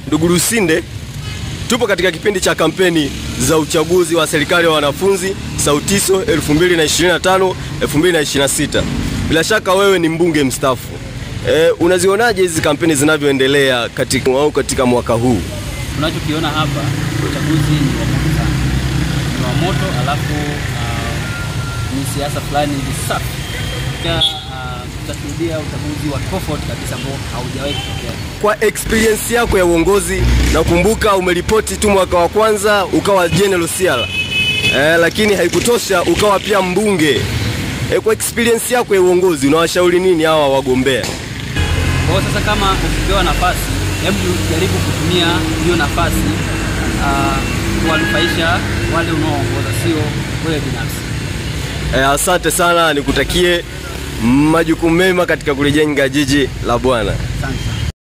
Ndugu Lusinde, tupo katika kipindi cha kampeni za uchaguzi wa serikali ya wanafunzi SAUTISO 2025 2026. Bila shaka wewe ni mbunge mstaafu. Unazionaje hizi kampeni zinavyoendelea katika au katika mwaka huu? Tunachokiona hapa, uchaguzi ni wa moto sana, ni wa moto, alafu ni siasa fulani hivi safi. Tutashuhudia uchaguzi wa tofauti kabisa ambao haujawahi kutokea. Kwa experience yako ya uongozi, nakumbuka umeripoti tu mwaka wa kwanza ukawa General Siala. Lakini haikutosha ukawa pia mbunge. Kwa experience yako ya uongozi unawashauri nini hawa wagombea? Kwa sasa kama ukipewa nafasi, hebu jaribu kutumia hiyo nafasi kuwanufaisha wale unaoongoza, sio wewe binafsi. Asante sana, nikutakie majukumu mema katika kulijenga jiji la Bwana. Asante.